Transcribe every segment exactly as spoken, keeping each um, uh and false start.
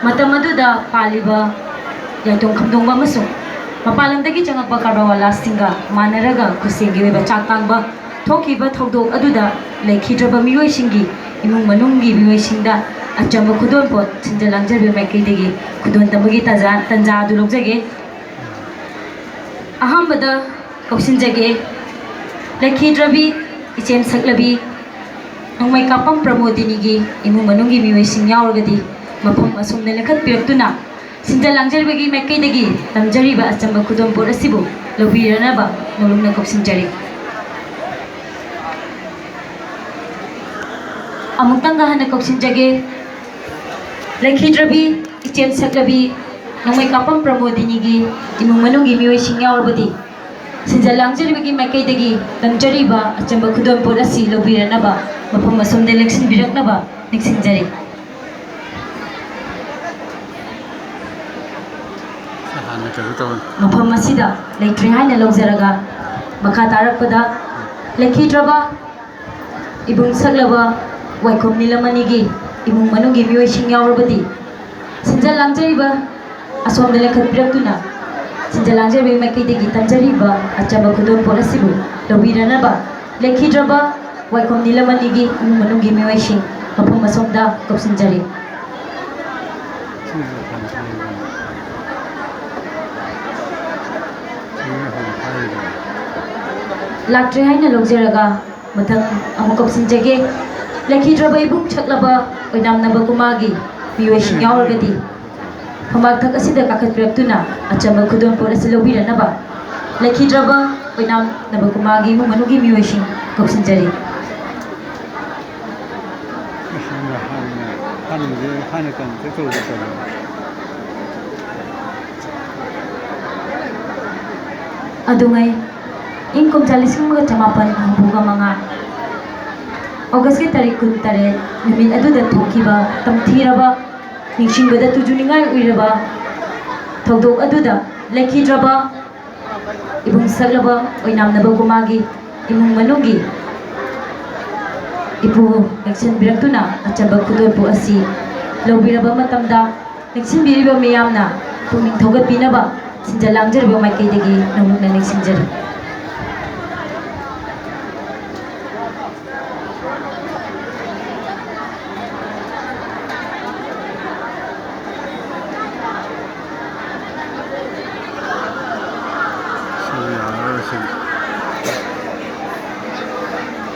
ꯃꯇꯝ ꯑꯗꯨꯗ ꯄꯥꯜꯂꯤꯕ ꯌꯥꯏꯇꯣꯡ ꯈꯝꯗꯣꯡꯕ ꯑꯃꯁꯨꯡ ꯃꯄꯥꯟ ꯂꯝꯗꯒꯤ ꯆꯪꯂꯛꯄ ꯀꯔꯕꯥꯔꯋꯥꯂꯥꯁꯤꯡꯒ ꯃꯥꯟꯅꯔꯒ ꯈꯨꯠꯁꯦꯝꯒꯤ ꯑꯣꯏꯕ ꯆꯥꯛ ꯇꯥꯡꯕ ꯊꯣꯛꯈꯤꯕ ꯊꯧꯗꯣꯛ ꯑꯗꯨꯗ ꯂꯩꯈꯤꯗ꯭ꯔꯕ ꯃꯤꯑꯣꯏꯁꯤꯡꯒꯤ ꯏꯃꯨꯡ ꯃꯅꯨꯡꯒꯤ ꯃꯤꯑꯣꯏꯁꯤꯡꯗ ꯑꯆꯝꯕ ꯈꯨꯗꯣꯜꯄꯣꯠ ꯁꯤꯟꯖ ꯂꯥꯡꯖꯔꯤꯕ ꯃꯥꯏꯀꯩꯗꯒꯤ ꯈꯨꯗꯣꯜ ꯇꯝꯕꯒꯤ ꯇꯥꯟꯖꯥ, ꯇꯥꯟꯖꯥ ꯑꯗꯨ ꯂꯧꯖꯒꯦ꯫ ꯑꯍꯥꯟꯕꯗ ꯀꯧꯁꯤꯟꯖꯒꯦ, ꯂꯩꯈꯤꯗ꯭ꯔꯕꯤ ꯏꯆꯦꯝ ꯁꯛꯂꯕꯤ ꯅꯣꯡꯃꯩ ꯀꯥꯞꯄꯝ ꯄ꯭ꯔꯃꯣꯗꯤꯅꯤꯒꯤ ꯏꯃꯨꯡ ꯃꯅꯨꯡꯒꯤ ꯃꯤꯑꯣꯏꯁꯤꯡ ꯌꯥꯎꯔꯒꯗꯤ ꯃꯐꯝ ꯑꯁꯣꯝꯗ ꯂꯦꯡꯈꯠꯄꯤꯔꯛꯇꯨꯅ ꯁꯤꯟꯖ ꯂꯥꯡꯖꯔꯤꯕꯒꯤ ꯃꯥꯏꯀꯩꯗꯒꯤ ꯇꯝꯖꯔꯤꯕ ꯑꯆꯝꯕ ꯈꯨꯗꯣꯜꯄꯣꯠ ꯑꯁꯤꯕꯨ ꯂꯧꯕꯤꯔꯅꯕ ꯅꯣꯂꯨꯛꯅ ꯀꯧꯁꯤꯟꯖꯔꯤ꯫ ꯑꯃꯨꯛꯇꯪꯒ ꯍꯟꯅ ꯀꯧꯁꯤꯟꯖꯒꯦ꯫ ꯂꯩꯈꯤꯗ꯭ꯔꯕꯤ ꯏꯆꯦꯝ ꯁꯛꯂꯕꯤ ꯅꯣꯡꯃꯩ ꯀꯥꯞꯄꯝ ꯄ꯭ꯔꯃꯣꯗꯤꯅꯤꯒꯤ ꯏꯃꯨꯡ ꯃꯅꯨꯡꯒꯤ ꯃꯤꯑꯣꯏꯁꯤꯡ ꯌꯥꯎꯔꯕꯗꯤ ꯁꯤꯟꯖ ꯂꯥꯡꯖꯔꯤꯕꯒꯤ ꯃꯥꯏꯀꯩꯗꯒꯤ ꯇꯝꯖꯔꯤꯕ ꯑꯆꯝꯕ ꯈꯨꯗꯣꯜꯄꯣꯠ ꯑꯁꯤ ꯂꯧꯕꯤꯔꯅꯕ ꯃꯐꯝ ꯑꯁꯣꯝꯗ ꯂꯦꯡꯁꯤꯟꯕꯤꯔꯛꯅꯕ ꯅꯤꯡꯁꯤꯡꯖꯔꯤ꯫ ꯍꯥꯟꯅ ꯀꯩꯅꯣ ꯇꯧꯔꯦ꯫ ꯃꯐꯝ ꯑꯁꯤꯗ ꯂꯩꯇ꯭ꯔꯦ ꯍꯥꯏꯅ ꯂꯧꯖꯔꯒ ꯃꯈꯥ ꯇꯥꯔꯛꯄꯗ ꯂꯩꯈꯤꯗ꯭ꯔꯕ ꯏꯕꯨꯡ ꯁꯛꯂꯕ ꯋꯥꯏꯈꯣꯝ ꯅꯤꯂꯃꯅꯤꯒꯤ ꯏꯃꯨꯡ ꯃꯅꯨꯡꯒꯤ ꯃꯤꯑꯣꯏꯁꯤꯡ ꯌꯥꯎꯔꯕꯗꯤ ꯁꯤꯟꯖ ꯂꯥꯡꯖꯔꯤꯕ ꯑꯁꯣꯝꯗ ꯂꯦꯡꯈꯠꯄꯤꯔꯛꯇꯨꯅ ꯁꯤꯟꯖ ꯂꯥꯡꯖꯔꯤꯕꯒꯤ ꯃꯥꯏꯀꯩꯗꯒꯤ ꯇꯝꯖꯔꯤꯕ ꯑꯆꯝꯕ ꯈꯨꯗꯣꯜꯄꯣꯠ ꯑꯁꯤꯕꯨ ꯂꯧꯕꯤꯔꯅꯕ ꯂꯩꯈꯤꯗ꯭ꯔꯕ ꯋꯥꯏꯈꯣꯝ ꯅꯤꯂꯃꯅꯤꯒꯤ ꯏꯃꯨꯡ ꯃꯅꯨꯡꯒꯤ ꯃꯤꯑꯣꯏꯁꯤꯡ ꯃꯐꯝ ꯑꯁꯣꯝꯗ ꯀꯧꯁꯤꯟꯖꯔꯤ꯫ ꯂꯥꯛꯇ꯭ꯔꯦ ꯍꯥꯏꯅ ꯂꯧꯖꯔꯒ ꯃꯊꯪ ꯑꯃꯨꯛ ꯀꯧꯁꯤꯟꯖꯒꯦ꯫ ꯂꯩꯈꯤꯗ꯭ꯔꯕ ꯏꯕꯨꯡ ꯁꯛꯂꯕ ꯑꯣꯏꯅꯥꯝ ꯅꯕꯀꯨꯃꯥꯔꯒꯤ ꯃꯤꯑꯣꯏꯁꯤꯡ ꯌꯥꯎꯔꯒꯗꯤ ꯐꯝꯕꯥꯛꯊꯛ ꯑꯁꯤꯗ ꯀꯥꯈꯠꯄꯤꯔꯛꯇꯨꯅ ꯑꯆꯝꯕ ꯈꯨꯗꯣꯜꯄꯣꯠ ꯑꯁꯤ ꯂꯧꯕꯤꯔꯅꯕ ꯂꯩꯈꯤꯗ꯭ꯔꯕ ꯑꯣꯏꯅꯥꯝ ꯅꯕꯀꯨꯃꯥꯔꯒꯤ ꯏꯃꯨꯡ ꯃꯅꯨꯡꯒꯤ ꯃꯤꯑꯣꯏꯁꯤꯡ ꯀꯧꯁꯤꯟꯖꯔꯤ꯫ ꯍꯥꯟꯅ, ꯍꯥꯟꯅ, ꯍꯥꯟꯅꯗꯤ, ꯍꯥꯟꯅ ꯀꯩꯅꯣ ꯇꯧꯕ ꯇꯧꯕꯅꯦ꯫ ꯑꯗꯨꯉꯩ ꯏꯪ ꯀꯨꯝꯖꯥ ꯂꯤꯁꯤꯡ ꯑꯃꯒ ꯆꯃꯥꯄꯟ ꯍꯨꯝꯐꯨꯒ ꯃꯉꯥ ꯑꯣꯒꯁꯀꯤ ꯇꯥꯔꯤꯛ ꯀꯨꯟꯇꯔꯦꯠ ꯅꯨꯃꯤꯠ ꯑꯗꯨꯗ ꯊꯣꯛꯈꯤꯕ ꯇꯝꯊꯤꯔꯕ, ꯅꯤꯡꯁꯤꯡꯕꯗ ꯇꯨꯖꯨ ꯅꯤꯡꯉꯥꯏ ꯑꯣꯏꯔꯕ ꯊꯧꯗꯣꯛ ꯑꯗꯨꯗ ꯂꯩꯈꯤꯗ꯭ꯔꯕ ꯏꯕꯨꯡ ꯁꯛꯂꯕ ꯑꯣꯏꯅꯥꯝ ꯅꯕꯀꯨꯃꯥꯔꯒꯤ ꯏꯃꯨꯡ ꯃꯅꯨꯡꯒꯤ ꯏꯄꯨ ꯂꯦꯡꯁꯤꯟꯕꯤꯔꯛꯇꯨꯅ ꯑꯆꯝꯕ ꯈꯨꯗꯣꯜꯄꯣꯠ ꯑꯁꯤ ꯂꯧꯕꯤꯔꯕ ꯃꯇꯝꯗ ꯅꯤꯡꯁꯤꯡꯕꯤꯔꯤꯕ ꯃꯤꯌꯥꯝꯅ ꯄꯨꯛꯅꯤꯡ ꯊꯧꯒꯠꯄꯤꯅꯕ ꯁꯤꯟꯖ ꯂꯥꯡꯖꯔꯤꯕ ꯃꯥꯏꯀꯩꯗꯒꯤ ꯅꯧꯅ ꯅꯤꯡꯁꯤꯡꯖꯔꯤ꯫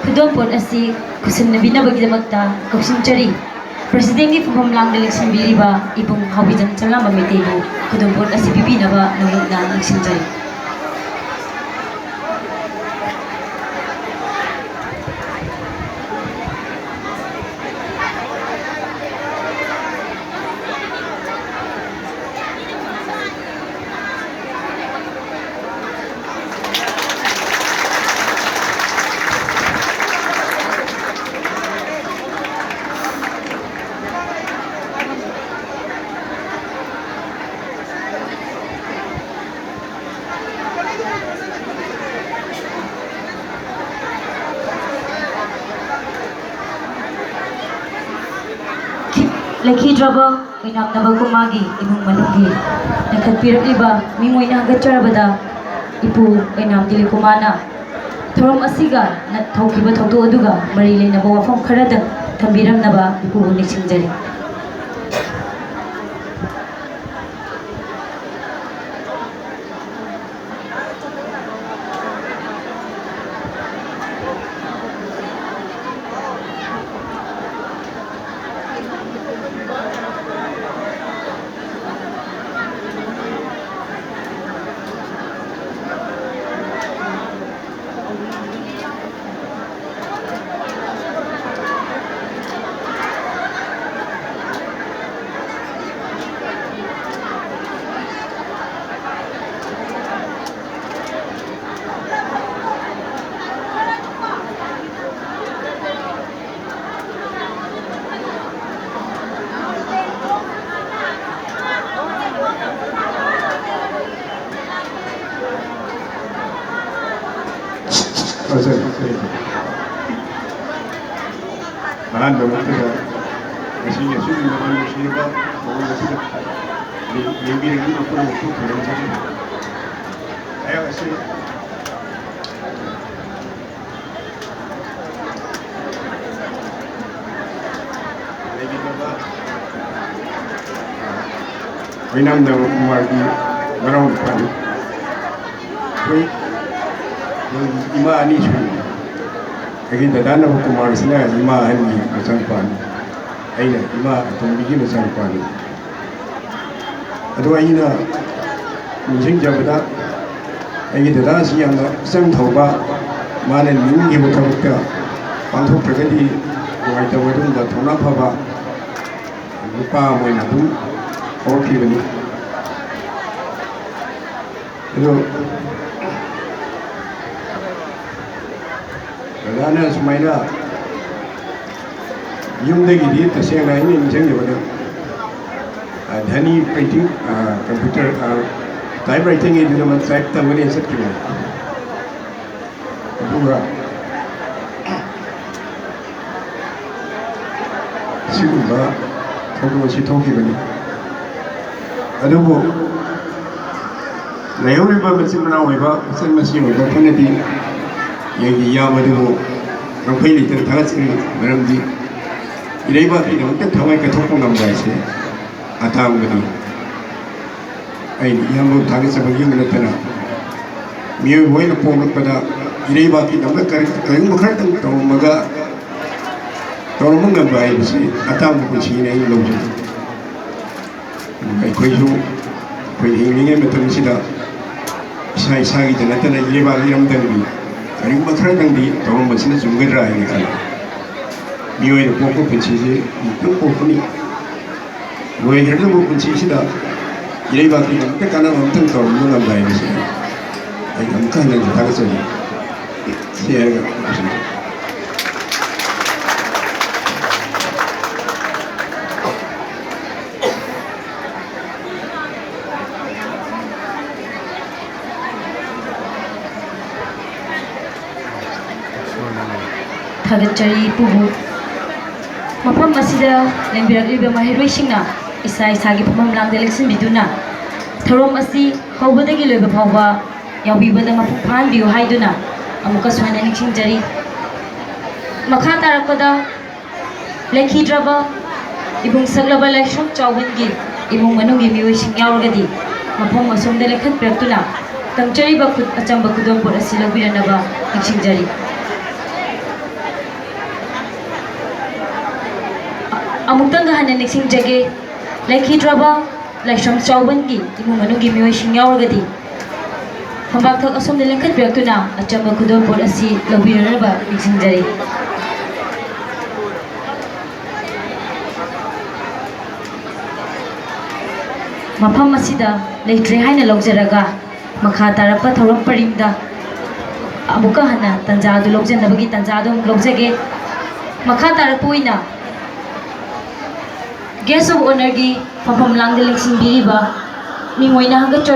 ꯈꯨꯗꯣꯜꯄꯣꯠ ꯑꯁꯤ ꯈꯨꯠꯁꯤꯟꯅꯕꯤꯅꯕꯒꯤꯗꯃꯛꯇ ꯀꯧꯁꯤꯟꯖꯔꯤ꯫ ꯄ꯭ꯔꯁꯤꯗꯦꯟꯒꯤ ꯐꯝꯐꯝ ꯂꯥꯡꯗ ꯂꯦꯡꯁꯤꯟꯕꯤꯔꯤꯕ ꯏꯕꯨꯡ ꯍꯥꯎꯕꯤꯖꯝ ꯆꯂꯥꯝꯕ ꯃꯩꯇꯩꯕꯨ ꯈꯨꯗꯣꯜꯄꯣꯠ ꯑꯁꯤ ꯄꯤꯕꯤꯅꯕ ꯅꯧꯅ ꯅꯤꯡꯁꯤꯡꯖꯔꯤ꯫ ꯂꯩꯈꯤꯗ꯭ꯔꯕ ꯑꯣꯏꯅꯥꯝ ꯅꯕꯀꯨꯃꯥꯔꯒꯤ ꯏꯃꯨꯡ ꯃꯅꯨꯡꯒꯤ ꯂꯤꯡꯈꯠꯄꯤꯔꯛꯂꯤꯕ ꯃꯤꯑꯣꯏꯅ ꯍꯥꯒꯠꯆꯔꯕꯗ ꯏꯄꯨ ꯑꯣꯏꯅꯥꯝ ꯗꯤꯂꯤꯞ ꯀꯨꯃꯥꯔꯅ ꯊꯧꯔꯝ ꯑꯁꯤꯒ ꯅ-, ꯊꯣꯛꯈꯤꯕ ꯊꯧꯗꯣꯛ ꯑꯗꯨꯒ ꯃꯔꯤ ꯂꯩꯅꯕ ꯋꯥꯐꯝ ꯈꯔꯗꯪ ꯊꯝꯕꯤꯔꯝꯅꯕ ꯏꯄꯨꯕꯨ ꯅꯤꯡꯁꯤꯡꯖꯔꯤ꯫ ꯐꯖꯩ, ꯐꯖꯩ꯫ ꯑꯍꯥꯟꯕ ꯃꯛꯇꯗ ꯉꯁꯤ ꯑꯩꯅ ꯑꯁꯤꯒꯨꯝꯂꯕ ꯅꯨꯡꯁꯤꯔꯕ ꯊꯧꯔꯝ ꯑꯁꯤꯗ ꯌꯦꯡꯕꯤꯔꯛꯂꯤꯕ ꯄꯨꯝꯅꯃꯛꯄꯨ ꯈꯨꯔꯨꯝꯖꯔꯤ꯫ ꯑꯩꯍꯥꯛ ꯑꯁꯤ ꯂꯩꯕꯤꯔꯕ ꯑꯣꯏꯅꯥꯝ ꯅꯕꯀꯨꯃꯥꯔꯒꯤ ꯃꯅꯥꯎꯅꯨꯄꯥꯅꯤ꯫ ꯑꯩꯈꯣꯏ, ꯑꯩꯈꯣꯏ ꯏꯃꯥ ꯑꯅꯤ ꯁꯨꯏ꯫ ꯑꯩꯒꯤ ꯗꯗꯥ ꯅꯕꯀꯨꯃꯥꯔꯁꯤꯅ ꯏꯃꯥ ꯑꯍꯟꯒꯤ ꯃꯆꯥꯅꯨꯄꯥꯅꯤ꯫ ꯑꯩꯅ ꯏꯃꯥ ꯑꯇꯣꯝꯕꯤꯒꯤ ꯃꯆꯥꯅꯨꯄꯥꯅꯤ꯫ ꯑꯗꯣ ꯑꯩꯅ ꯅꯤꯡꯁꯤꯡꯖꯕꯗ ꯑꯩꯒꯤ ꯗꯗꯥꯁꯤ ꯌꯥꯝꯅ ꯍꯛꯆꯥꯡ ꯐꯕ, ꯃꯥꯅ ꯅꯤꯡꯈꯤꯕ ꯊꯕꯛꯇ ꯄꯥꯡꯊꯣꯛꯇ꯭ꯔꯒꯗꯤ ꯅꯨꯡꯉꯥꯏꯇꯕ ꯑꯗꯨꯒꯨꯝꯕ ꯊꯧꯅꯥ ꯐꯕ ꯅꯨꯄꯥ ꯑꯃ ꯑꯣꯏꯅ ꯑꯗꯨꯝ ꯍꯧꯔꯛꯈꯤꯕꯅꯤ꯫ ꯑꯗꯣ ꯗꯗꯥꯅ ꯁꯨꯃꯥꯏꯅ ꯌꯨꯝꯗꯒꯤꯗꯤ ꯇꯁꯦꯡꯅ ꯑꯩꯅ ꯅꯤꯡꯁꯤꯡꯖꯕꯗ, ꯑ, ꯙꯅꯤ printing, ꯑ, computer, ꯑ, type writing ꯍꯥꯏꯗꯨꯅ ꯑꯃ type ꯇꯝꯒꯅꯤ ꯆꯠꯈꯤꯕꯅꯤ꯫ ꯑꯗꯨꯒ ꯁꯤꯒꯨꯝꯕ ꯊꯧꯗꯣꯛ ꯑꯁꯤ ꯊꯣꯛꯈꯤꯕꯅꯤ꯫ ꯑꯗꯨꯕꯨ ꯂꯩꯍꯧꯔꯤꯕ ꯃꯆꯤꯟ ꯃꯅꯥꯎ ꯑꯣꯏꯕ, ꯃꯆꯟ ꯃꯆꯤ ꯑꯣꯏꯕ ꯄꯨꯟꯅꯗꯤ ꯑꯩꯒꯤ ꯏꯌꯥꯝꯕꯗꯨꯕꯨ ꯉꯝꯈꯩ ꯂꯩꯇꯅ ꯊꯥꯒꯠꯆꯔꯤ꯫ ꯃꯔꯝꯗꯤ ꯏꯔꯩꯕꯥꯛꯀꯤꯗꯃꯛꯇ ꯊꯋꯥꯏ ꯀꯠꯊꯣꯛꯄ ꯉꯝꯕ ꯍꯥꯏꯁꯦ ꯑꯇꯥꯡꯕꯅꯤ꯫ ꯑꯩꯅ ꯏꯌꯥꯝꯕꯕꯨ ꯊꯥꯒꯠꯆꯕꯒꯤ ꯅꯠꯇꯅ, ꯃꯤꯑꯣꯏꯕ ꯑꯣꯏꯅ ꯄꯣꯛꯂꯛꯄꯗ ꯏꯔꯩꯕꯥꯛꯀꯤꯗꯃꯛꯇ ꯀꯔꯤ-, ꯀꯔꯤꯒꯨꯝꯕ ꯈꯔꯇꯪ ꯇꯧꯔꯝꯃꯒ, ꯇꯧꯔꯝꯕ ꯉꯝꯕ ꯍꯥꯏꯕꯁꯤ ꯑꯇꯥꯡꯕ ꯄꯨꯟꯁꯤꯅꯤ ꯑꯩꯅ ꯂꯧꯖꯩ꯫ ꯑꯩꯈꯣꯏꯁꯨ, ꯑꯩꯈꯣꯏ ꯍꯤꯡꯂꯤꯉꯩ ꯃꯇꯝꯁꯤꯗ ꯏꯁꯥ ꯏꯁꯥꯒꯤꯗ ꯅꯠꯇꯅ ꯏꯔꯩꯕꯥꯛ ꯏꯔꯝꯗꯝꯒꯤ ꯀꯔꯤꯒꯨꯝꯕ ꯈꯔꯗꯪꯗꯤ ꯇꯧꯔꯝꯕꯁꯤꯅ ꯆꯨꯝꯒꯗ꯭ꯔꯥ ꯍꯥꯏꯅ ꯈꯜꯂꯤ꯫ ꯃꯤꯑꯣꯏꯅ ꯄꯣꯛꯄ ꯄꯨꯟꯁꯤꯁꯦ ꯑꯃꯨꯛꯇꯪ ꯄꯣꯛꯄꯅꯤ꯫ ꯂꯣꯏꯈ꯭ꯔꯗꯕ ꯄꯨꯟꯁꯤꯁꯤꯗ ꯏꯔꯩꯕꯥꯛꯀꯤꯗꯃꯛꯇ ꯀꯥꯟꯅꯕ ꯑꯃꯇꯪ ꯇꯧꯔꯝꯕ ꯉꯝꯕ ꯍꯥꯏꯕꯁꯤ ꯑꯩ ꯑꯃꯨꯛꯀ ꯍꯟꯅ ꯊꯥꯒꯠꯆꯔꯤ꯫ ꯁꯤ ꯍꯥꯏꯔꯒ ꯂꯣꯏꯁꯤꯟꯖꯔꯦ꯫ ꯊꯥꯒꯠꯆꯔꯤ ꯏꯄꯨꯕꯨ꯫ ꯃꯐꯝ ꯑꯁꯤꯗ ꯂꯦꯡꯕꯤꯔꯛꯂꯤꯕ ꯃꯍꯩꯔꯣꯏꯁꯤꯡꯅ ꯏꯁꯥ ꯏꯁꯥꯒꯤ ꯐꯝꯐꯝ ꯂꯥꯡꯗ ꯂꯦꯡꯁꯤꯟꯕꯤꯗꯨꯅ ꯊꯧꯔꯝ ꯑꯁꯤ ꯍꯧꯕꯗꯒꯤ ꯂꯣꯏꯕ ꯐꯥꯎꯕ ꯌꯥꯎꯕꯤꯕꯗ ꯃꯄꯨꯡ ꯐꯥꯍꯟꯕꯤꯌꯨ ꯍꯥꯏꯗꯨꯅ ꯑꯃꯨꯛꯀꯁꯨ ꯍꯟꯅ ꯅꯤꯡꯁꯤꯡꯖꯔꯤ꯫ ꯃꯈꯥ ꯇꯥꯔꯛꯄꯗ ꯂꯩꯈꯤꯗ꯭ꯔꯕ ꯏꯕꯨꯡ ꯁꯛꯂꯕ ꯂꯥꯏꯁ꯭ꯔꯝ ꯆꯥꯎꯕꯟꯒꯤ ꯏꯃꯨꯡ ꯃꯅꯨꯡꯒꯤ ꯃꯤꯑꯣꯏꯁꯤꯡ ꯌꯥꯎꯔꯒꯗꯤ ꯃꯐꯝ ꯑꯁꯣꯝꯗ ꯂꯦꯡꯈꯠꯄꯤꯔꯛꯇꯨꯅ ꯇꯝꯖꯔꯤꯕ ꯈꯨ-, ꯑꯆꯝꯕ ꯈꯨꯗꯣꯜꯄꯣꯠ ꯑꯁꯤ ꯂꯧꯕꯤꯔꯅꯕ ꯅꯤꯡꯁꯤꯡꯖꯔꯤ꯫ ꯑꯃꯨꯛꯇꯪꯒ ꯍꯟꯅ ꯅꯤꯡꯁꯤꯡꯖꯒꯦ, ꯂꯩꯈꯤꯗ꯭ꯔꯕ ꯂꯥꯏꯁ꯭ꯔꯝ ꯆꯥꯎꯕꯟꯒꯤ ꯏꯃꯨꯡ ꯃꯅꯨꯡꯒꯤ ꯃꯤꯑꯣꯏꯁꯤꯡ ꯌꯥꯎꯔꯒꯗꯤ ꯐꯝꯄꯥꯛꯊꯛ ꯑꯁꯣꯝꯗ ꯂꯦꯡꯈꯠꯄꯤꯔꯛꯇꯨꯅ ꯑꯆꯝꯕ ꯈꯨꯗꯣꯜꯄꯣꯠ ꯑꯁꯤ ꯂꯧꯕꯤꯔꯅꯕ ꯅꯤꯡꯁꯤꯡꯖꯔꯤ꯫ ꯃꯐꯝ ꯑꯁꯤꯗ ꯂꯩꯇ꯭ꯔꯦ ꯍꯥꯏꯅ ꯂꯧꯖꯔꯒ ꯃꯈꯥ ꯇꯥꯔꯛꯄ ꯊꯧꯔꯝ ꯄꯔꯤꯡꯗ ꯑꯃꯨꯛꯀ ꯍꯟꯅ ꯇꯟꯖꯥ ꯑꯗꯨ ꯂꯧꯖꯅꯕꯒꯤ ꯇꯟꯖꯥ ꯑꯗꯨ ꯑꯃꯨꯛ ꯂꯧꯖꯒꯦ꯫ ꯃꯈꯥ ꯇꯥꯔꯛꯄ ꯑꯣꯏꯅ guest of honourꯒꯤ ꯐꯝꯐꯝ ꯂꯥꯡꯗ ꯂꯦꯡꯁꯤꯟꯕꯤꯔꯤꯕ ꯃꯤꯡ ꯑꯣꯏꯅ ꯍꯪꯒꯠꯆꯔꯤ꯫